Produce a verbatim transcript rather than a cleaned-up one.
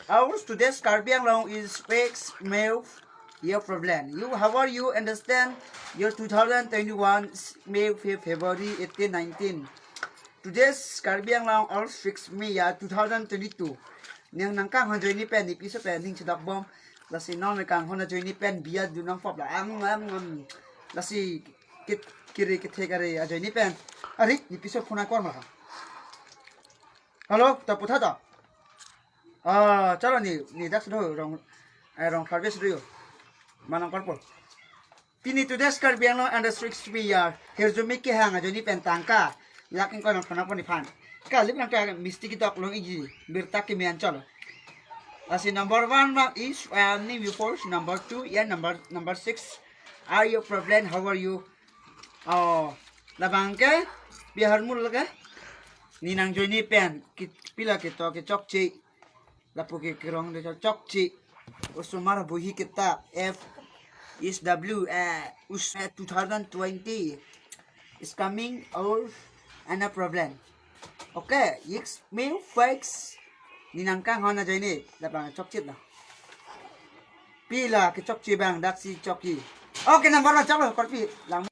Our today's Karbi Anglong is fix male your problem. You, how are you understand your two thousand twenty-one May, Fe-, February eighteen, nineteen. Today's Karbi Anglong all fix me ya two thousand twenty-two. Nang nangkanghon ajoine pen, ne piso pen ning chedok bom. Lasi non nangkanghon ajoine pen biya dunang pop la. Am, am, am. Lasi kit kiri kithek are ajoine pen. Ari, ne piso phone akor ma. Hello, ta putha ta. Ah, chalo ni, ni dak sudo rong, eh, rong service do yo. Manang korpo. Pini today's Karbi Anglong under six P R. Hirjume kehang ajoine pen tangka lak ingkoi nang thona pon iphan. Kalip nang ta misti kitok long iji birta kimi anchal. Lasi number one ma is, uh, name you first, number two, yeah, number, number six. Are you problem? How are you? Oh, labang ke, biharmul ke. Ne nang ajoine pen, ki, pila ketok kechokche. Lapu ke kerong de chokche. Osomar buhi kita F is W, eh, us, eh, two thousand twenty is coming or any problem. Okay, yik me fix. Ne nangkanghon ajoine, labang chokche la. Pila kechokche bang daksi chokche. Okay, number one choklo, korpi. Lang